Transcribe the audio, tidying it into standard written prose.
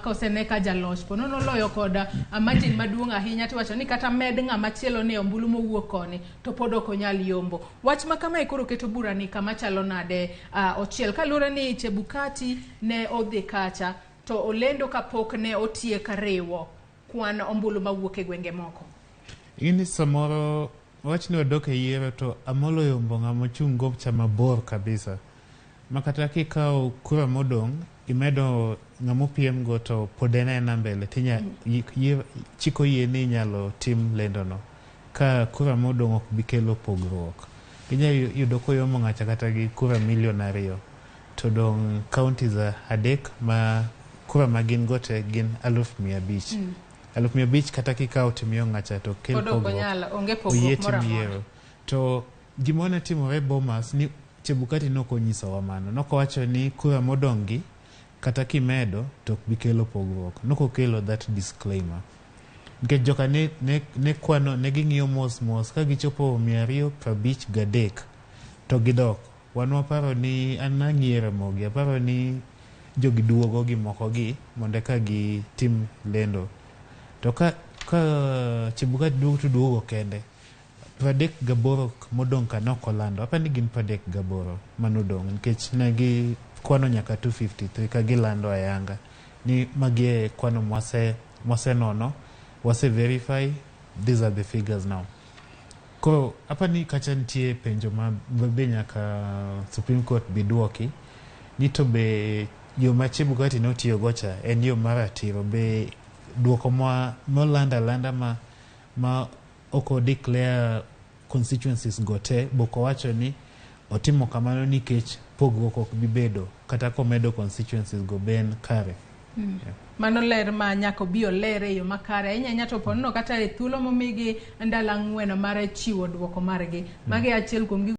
kosene ka jaloch po nono oloyo kod margin maduong' ahinya, tiwacho ni kata med ng'ama chielo ne ombulu mowuok koni to pod ok onyal yombo. Wach ma kamae koro keto bura ni kama chalo nade Ochiel, kaluwore ni Chebukati ne odhi kacha to olendo kapok ne otiek riwo kwan ombulu mawuok e gwenge moko. Ing'eni samoro wach ni wadok e yiero to Amolo oyombo ng'ama ochung' go cha mabor kabisa. Ma kata kikawo kura modong' imedo ng'ama opiem go to pod en aena mbele tinya chik oyie ni inyalo tim lendo no. Ka kura modong' ok bi kelo pogruok. Inya yudo koyombo ng'acha kata gi kura milion 2 to dong' counties 3 ma kura ma gin go te gin 500,000. 500,000 kata kikawo timiyo ng'acha to kel Pod ok pogruok. onyal, onge Oyie pogruok tim moro amora. yiero. To gima ne timore Bomas ni Chebukati nok onyisowa mano. Nokowacho ni kura modong' gi kata kimedo to ok bi kelo pogruok. Nokokelo that disclaimer. Nikech joka ne kwano, ne ging'iyo mos mos ka gichopo 253 to gidok. Wan waparo ni an nang'iyo Ramogi, aparo ni jogi duogo gi moko gi mondo eka gitim lendo. To ka Chebukati duogo to duogo kende. 38 modong' ka nok olando. Aparo ni gin 38 manodong' nikech ne gi kwano nyaka 253 ka gilando ayanga ni magi e kwano mwasenono, wase verify, these are the figures now. Koro aparo ni kacha nitie penjo ma be nyaka Supreme Court bi duoki ni to be yo ma Chebukati notiyo go cha en yo mar ratiro, be duoko moland alanda ma ok o declare constituencies go te bok owacho ni otimo kamano nikech pogruok ok bi bedo kata komedo constituencies go be en kare. Yeah. Mano ler ma nyaka obi olere e yo makare ahinya ahinya to ponono kata e thuolo momigi ndalo 4 mar chiwo duoko margi. Magi achiel kuom gigo.